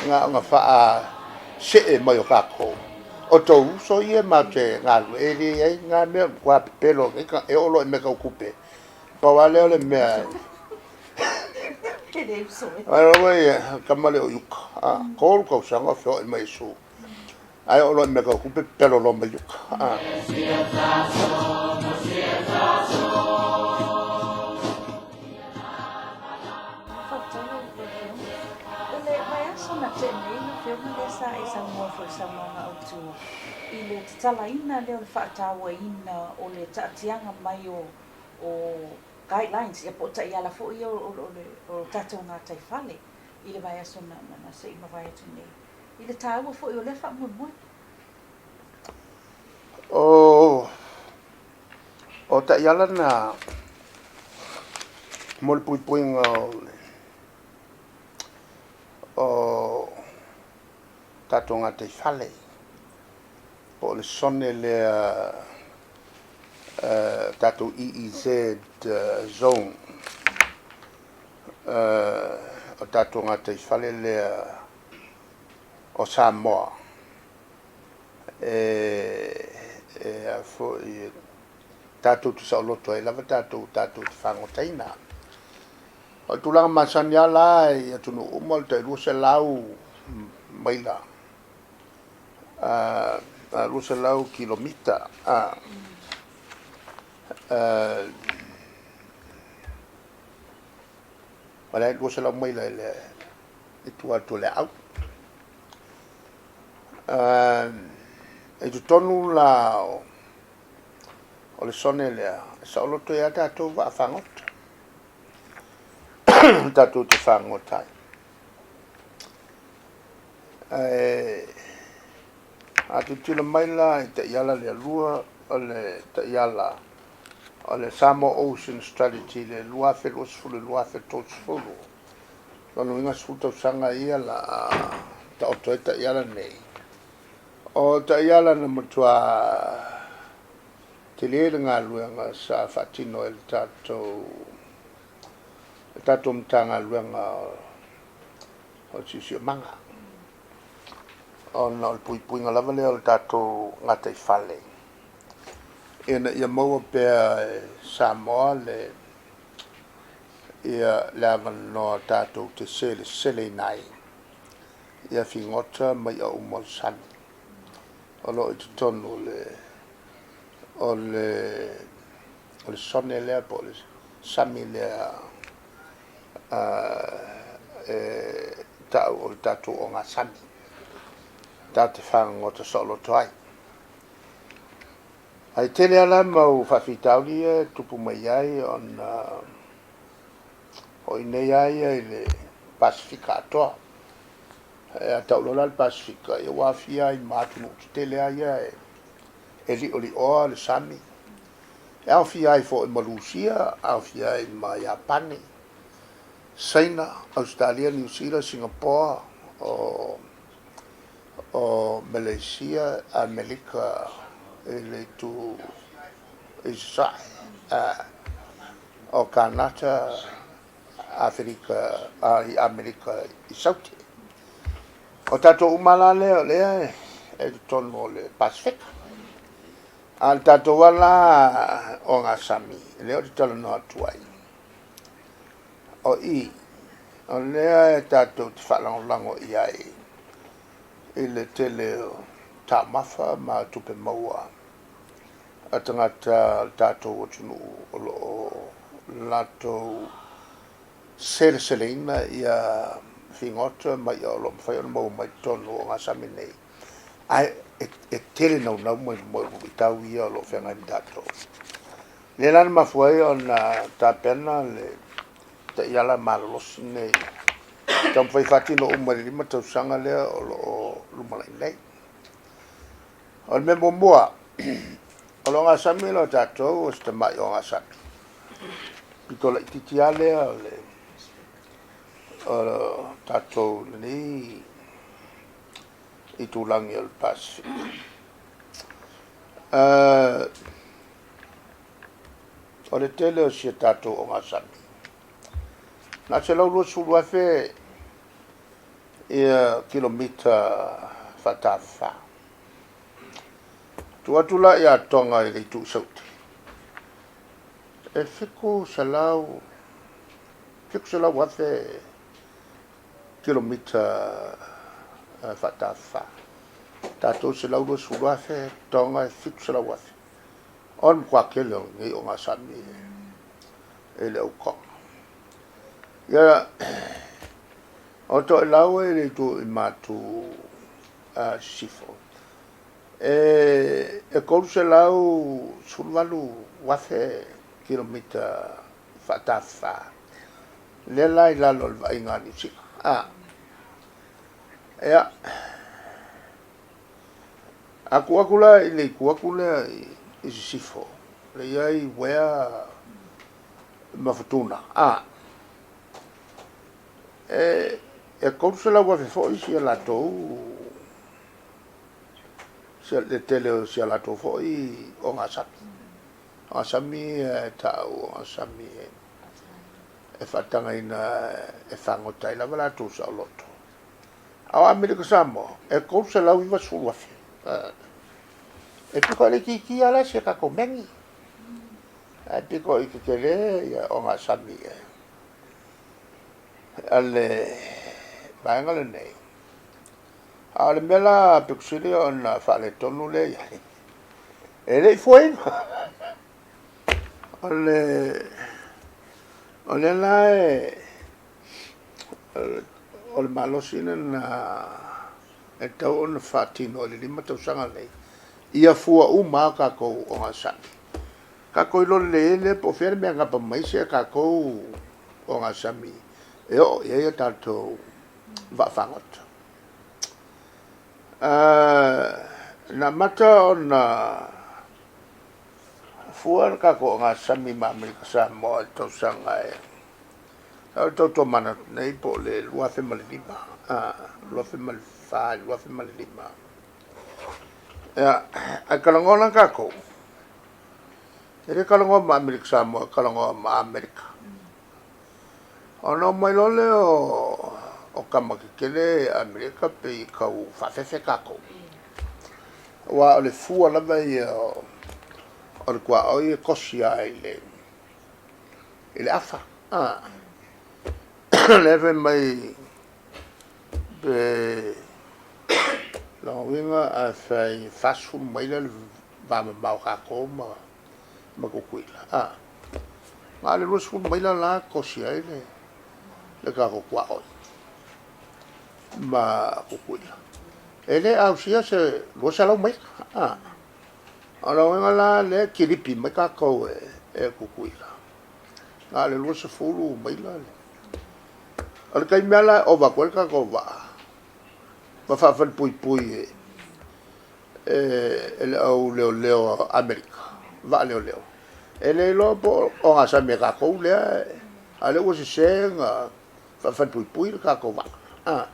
Na ona faasee mai o tatou, o tou uso ia matou te galulue, e leai na mea, matua pepelo nei tagata, e oo loa i mea tau tupe, pau lava lea o le mea, e le tama lea o Iuta, 3 tausaga o feoai ma Iesu, ae oo loa i mea tau tupe, pepelo loa ma Iuta. Faafetai lau Afioga. O le vaiaso na tea nei lau Afioga lea sa e saunoa foi i le saunoaga autu i le tatalaina lea o le faatauaina o le taatiaga mai o o guidelines ia po o taiala foi ia o o tatou gataifale i le vaiaso na na se i mavae atu nei i le taua foi o lea faamoemoe. O O taiala na mo le puipuiga o tatou gataifale po o le sone lea tatou EEZ zone o tatou gataifale lea o Samoa e a foi tatou te saoloto ai lava tatou tatou te fagotaina. O le tulaga masani lava la i atunuu uma o le tai 200 maila, 200 kilomita, o le 200 maila i le tua atu o le aau. I totonu la o le sone lea, e saoloto ai lava tatou vaa fagota, tatou te fagota ai. Ae a tilotilo mai la i taiala lea lua, o le taiala o le Samoa Ocean Strategy i le 2020 i le 2030, lona uiga 10 tausaga ia la a taoto ai taiala nei. O taiala na matua tele le galuega sa faatino e le tatou le tatou Matagaluega o le Siosiomaga, ona o le puipuiga lava lea o le tatou gataifale ina ia maua pea e Samoa le ia le avanoa tatou te seleseleina ai ia figota ma i'a uma o le sami o lo o i totonu o le o le o le sone lea po o le sami lea e ta'u o le tatou ogasami tatou te fagogota saoloto ai. Ae tele lava la mau faafitauli ia e tupu mai ai ona o i inei lava ia i le Pasefika atoa. A tau loa la le Pasefika, ia ua aafia ai ma atunuu tetele lava ia e liolioa le sami. E aofia ai foi ma Lusia, aofia ai ma Iapani, Saina, Ausetalia, Niu Sila, Singapoa, o o Meleisia, Amerika i le itu i Sasae, o Kanata, Aferika, i Amerika i Saute. O tatou uma la lea o lea e i totonu o le Pasefika. A o le tatou lava la ogasami, lea ou te talanoa atu ai, o i, o lea e tatou te faalagolago i ai i le tele o taumafa ma tupe maua a tagata o le tatou atunuu o lo o latou seleseleina ia figota ma ia o lo o mafai ona maua mai totonu o ogasami nei, ae e tele naunau mai luitau ia o lo o feagai ma tatou. Lea la na mafua ai ona tapena le taiala malolosi nei e taumafai e faatino uma i le 5 tausaga lea o lo o lumanai nei. O le mea muamua, o le ogasami lea o tatou o se tamai ogasami. Pito laitiiti lava lea o le o tatou lenei itulagi o le Pasefika. O le tele o si a tatou ogasami, na o le 120,000 ia kilomita faatafafa. Tuu atu la ia Toga i le itu i Saute, e 700,000 kilomita faatafafa. Tatou 120,000, Toga e 700,000. O le matua tele o lenei ogasami e le au Toga. Ia, o Toelau e le itu i Matu Sisifo, e 318,000 kilomita faatafafa, lea la i lalo o le vaaiga a Niu Sila. Ia, a tuu atu la i le itu atu lea i Sisifo, lea i ai Uea ma Futuna, e 300,000 foi si a latou, le tele o si a latou foi ogasami. Ogasami ia e ta'u o ogasami e faatagaina e fagota ai lava latou saoloto. A o Amerika Samoa, e 390,000. E pito i le itiiti lava la si a tatou megi, ae pito i tetele ia ogasami ia a le vaega lenei. A o le mea la pito sili ona faaletonu lea e i ai, e le i fuaina. O le o lea la e o le malosi lena e tatau ona faatino i le 5 tausaga nei, ia fua uma lava tatou ogasami. Tatou iloa lelei ai lea po o fea le mea e gapa mai ai si a tatou ogasami e oo i ai a tatou vaafagota. Na amata ona fua le tatou ogasami ma Amerika Samoa i le tausaga e o le tau tomanatu nei po o le 2005, 2004 i le 2005. Ia, ae talanoa la tatou, e le talanoa ma Amerika Samoa, e talanoa ma Amerika. Ona omai loa lea o tama tetele Amerika pei e tau faafefe tatou. Aua o le fua lava ia o le tuaoi e kosi lava i le afa. Lea fai mai pe lona uiga a fai 40 maila le va mamao o tatou ma Tutuila, na o le 20 maila la e kosi ai le tatou tuaoi ma Tutuila. E le ausia se 200 maila. O lona uiga la lea e kilipi mai tatou e Tutuila. Na o le 20 maila. O le taimi lava la e ova atu ai le tatou vaa ma faafalepuipui e le au leoleo a Amerika, vaa leoleo. E le iloa po o ogasami a tatou lea, a o lea ua sese na faafalepuipui le tatou vaa.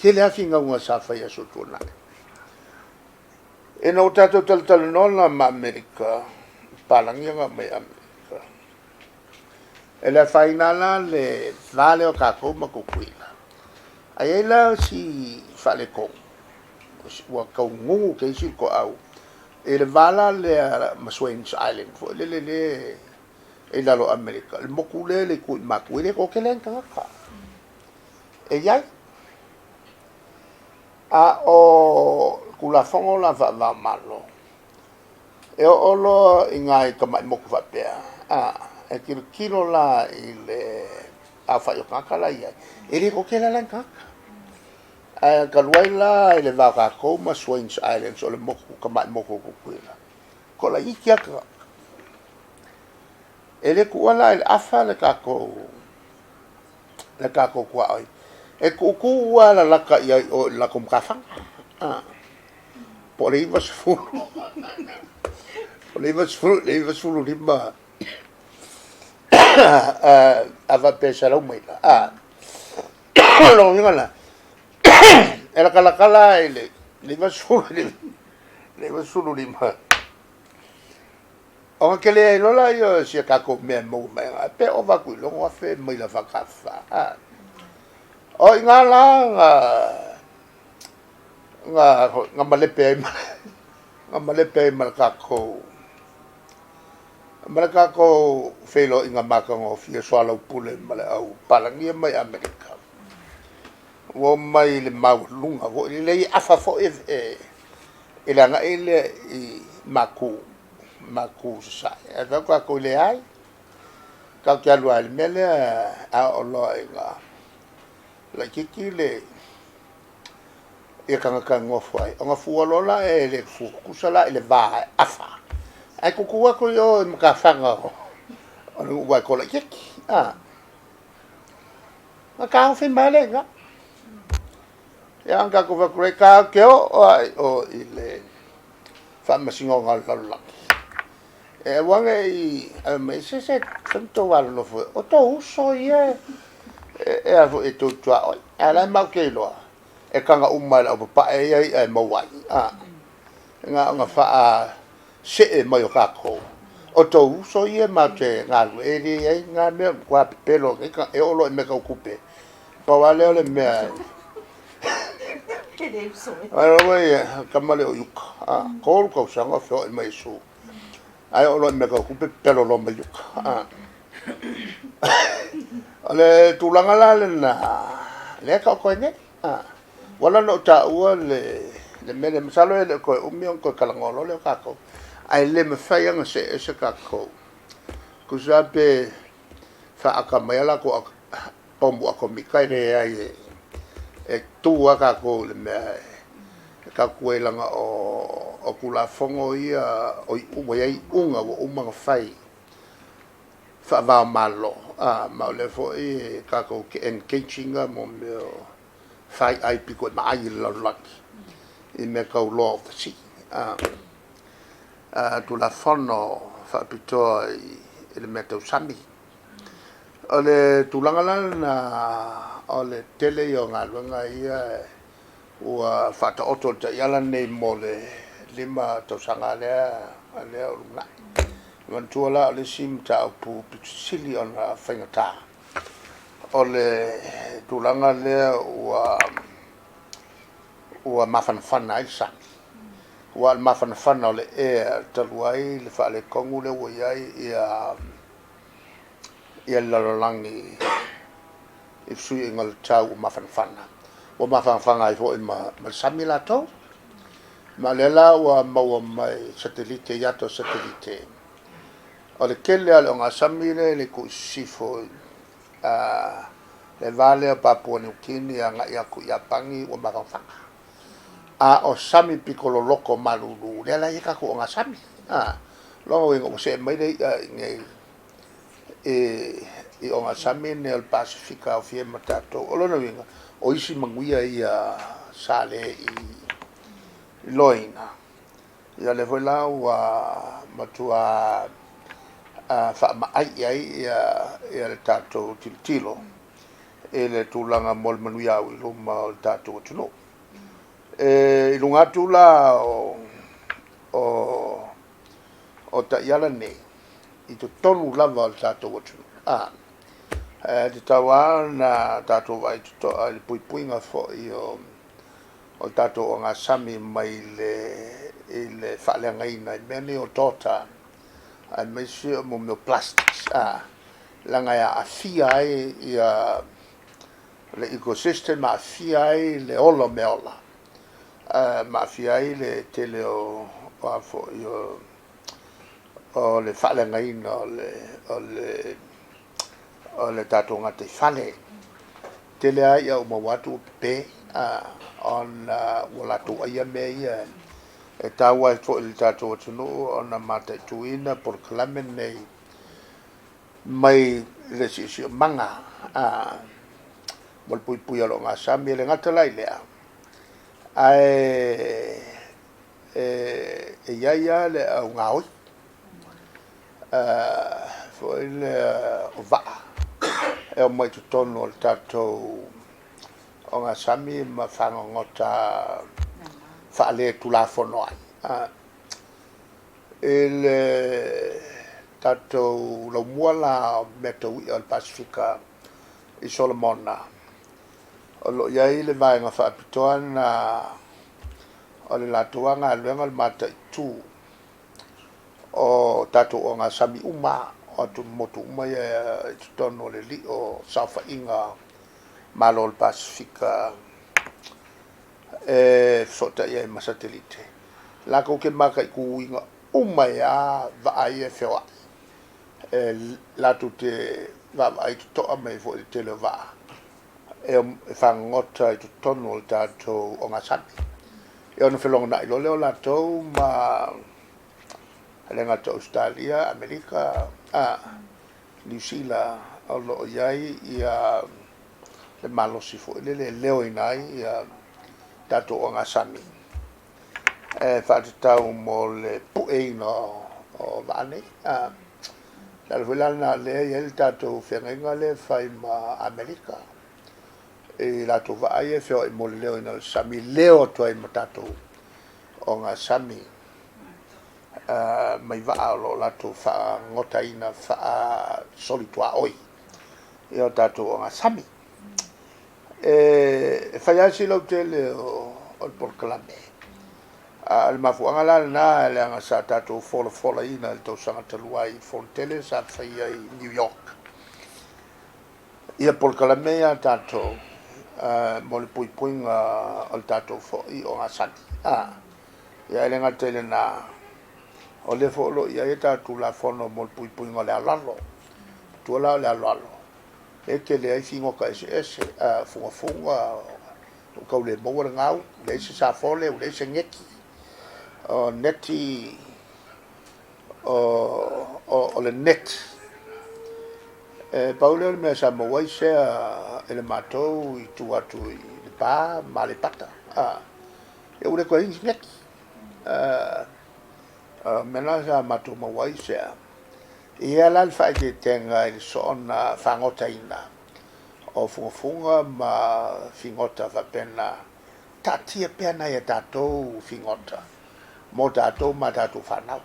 Tele lava finauga sa fai i aso tuanai. Ina ua tatou talatalanoa la ma Amerika, palagi na aumai Amerika, e le afaina la le va lea o tatou ma Tutuila. Ae i ai la si faaletonu, ua tau nunu te isi toau, i le va la lea ma Swains Island foi lele le i lalo o Amerika, le motu lea le itu i Matu, e le toatele lava ni tagata e i ai. A o Tulafono la faava-o-Malo, e oo loa i nai tamai motu faapea, e tilotilo la i le aofai o tagata la e i ai, e le toatele la ni tagata. Ae talu ai la i le va o tatou ma Swains Islands, o le motu, tamai motu o Tutuila, toalaiti lava tagata. E le tuua la i le afa le tatou le tatou tuaoi, e tuutuu lava lalata i ai i o i le latou matafaga, po o le 90, po o le 90 i le 95, a faapea e 100 maila, o lona uiga la, e latalata la i le 90 i le 95. Ona tele ai loa lea o si a tatou mea e maua mai ai, pe ova atu i le 6,000 maila FKF. O i ina la na na na malepe ai ma na malepe ai ma le tatou ma le tatou feiloaiga matagofie soalaupule ma le au Papalagi ia mai Amerika. Ua omai i le maualuga foi lele e afa foi e le agai lea i Maku, Maku i Sasae. Ae fai atu tatou, leai, tatou te alu lava i le mea lea a oo loa ina laitiiti le ia tagata e nonofo ai, ona fua loa la e le fua tutusa la i le va e afa, ae tutu atu i o i matafaga o le nuu aua e toa laitiiti. A, ona taofi mai lava lea i ina. Ia ona tatou fai atu lea, tatou te oo lava i o i le Faamasinoga o le Lalolagi, e aua ne i ave mai se se fai ma tou alolofa, o tou uso ia e a foi e tou tuaoi. Ae o la e matou te iloa, e taga uma e le aupapae ia i'a e maua ai. A, na ona faasee mai o tatou, o tou uso ia matou te galulue, e leai na mea, matua pepelo e nei e oo loa i mea tau tupe, pau lava lea o le mea. Ai ia, tama lea o i uka, a, 3 tausaga o feoai mai e Iesu. Ae oo loa i mea tau tupe, pepelo loa mai uka. A. O le tulaga la lena, lea e taoto ai nei. A. Ua ala ona ou taua le, le mea lea, masalo e le o toe umi ona toe talanoa loa lea o tatou. Ae le mafai lava ona see ese tatou. Tusa lava pe faaata mai a latou pamu atomika, e leai e tu lava tatou i le mea e tatou tu ai leaga o Tulafono ia ua i ai iuga ua uma ona fai faava o Malo, ma o lea foi tatou te engage ina mo mea o faiai pito i maai i le lalolagi i mea tau law of the sea, Tulafono faapitoa i le mea tau sami. O le tulaga la lena o le tele ia o galuega ia ua faataoto i le taiala lenei mo le 5 tausaga lea o lumanai. E manatua la o le isi mataupu pito sili ona faigata o le tulaga lea ua mafanafana ai le sami. Aua o le mafanafana o le ea talu ai le faaletonu lea ua i ai ia le lalolagi i fesuiaiga o le tau ua mafanafana. Ua mafanafana ai foi ma le sami latou. Ma o lea la ua maua mai satelite, i ata o satelite. O le tele lava o le ogasami lea i le itu i sisifo, le va lea o Papua Niu Kini agai atu i Iapani ua mafanafana. A o sami pito loloto malulu, lea la e i ai tatou ogasami. Lona uiga ua see mai le i'a i inei i ogasami nei o le Pasefika aofia ai ma tatou. O lona uiga, o isi manuia ia sa le i iloaina, ia lea foi la ua matua faamaai i ai ia le tatou tilotilo i le tulaga mo le manuia au i luma o le tatou atunuu. E i luga atu la o taiala nei, i totonu lava o le tatou atunuu. A, e tatau lava ona tatou vaai totoa i le puipuiga foi o le tatou ogasami mai i le faaleagaina i mea nei o tota, aemaise o mea o plastics, a, leaga e aafia ai ia le ecosystem, aafia ai le ola o mea ola, ma aafia ai le tele o a foi o le faaleagaina o le tatou gataifale. Tele lava i'a ua maua atu ua pepe ona ua latou aia mea ia. E taua ai foi i le tatou atunuu ona mataituina polokalame nei mai le siosiomaga mo le puipuia o le ogasami. E le gata la i lea, ae e i ai lava le au gaoi foi lea o vaa e omai i totonu o le tatou ogasami ma fagogota faaletulafono ai. I le tatou laumua la o mea tau i'a o le Pasefika i Solomona, o lo o i ai le vaega faapitoa lena o le latou lava galuega o le mataitu o tatou ogasami uma o atumotu uma ia i totonu o le lio saofaiga Malo o le Pasefika e fesootai ai ma satelite. Latou te mataituina uma ai lava vaa ia e feoai, e latou te vaavaai totoa mai foi i le tele o vaa e fagogota i totonu o le tatou ogasami. Ia ona felogonai loa lea o latou ma e le gata o Ausetalia, Amerika, Niu Sila, o lo o i ai ia le malosi foi lele e leoina ai ia tatou ogasami e faatatau mo le pueina o vaa nei. O le ala foi la lena o lea e i ai le tatou feagaiga lea e fai ma Amerika i latou vaa ia e feoai mo le leoina o le sami, leo atu ai ma tatou ogasami mai vaa o lo o latou faagotaina faasolituaoi i o tatou ogasami. E fai lava si lautele o le polokalame. A o le mafuaaga la lena, leaga sa tatou folafolaina i le tausaga talu ai i le fonotele sa faia i New York ia polokalame ia a tatou mo le puipuiga o le tatou foi ogasami. Ia e le gata i lena, o lea foi o lo o i ai a tatou Tulafono mo le puipuiga o le aloalo. Matua la o le aloalo, e tele ai figota eseese, fugafuga, ua tau le maua le gau, ua leai se safole, ua leai se neti. O neti, o le net, e pau lea o le mea sa maua ai sea i le matou i tua atu i Lepa ma Aleipata. Ia ua le toe i ai ni neti. O mea na sa matou maua ai sea. E i ai la le faaeteetega i le soona fagotaina o fugafuga ma figota faapena, taatia pea nai a tatou figota mo tatou ma tatou fanau.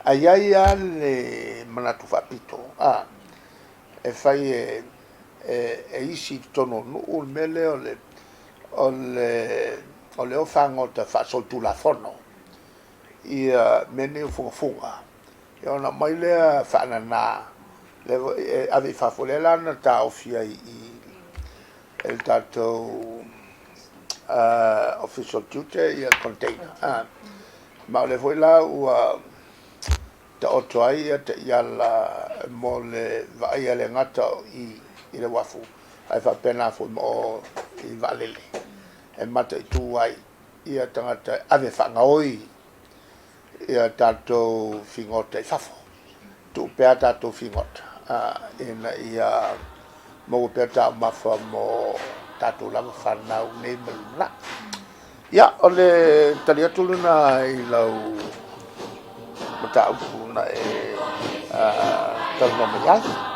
Ae i ai lava le manatu faapito a e fai e isi i totonu o nuu le mea lea o le o fagota faasolitulafono ia mea nei o fugafuga. Ia ona aumai lea faanana e ave i fafo, lea la na taofi ai i e le tatou Ofisa o le Tiute ia container. Ma o lea foi la ua taoto ai ia taiala mo le vaaia le gata o i i le uafu, ae faapena foi ma o i vaalele e mataitu ai ia tagata e ave faagaoi ia tatou figota i fafo. Tuu pea tatou figota ina ia maua pea taumafa mo tatou lava fanau nei ma le lumanai. Ia, o le tali atu lena i lau mataupu na e talanoa mai ai.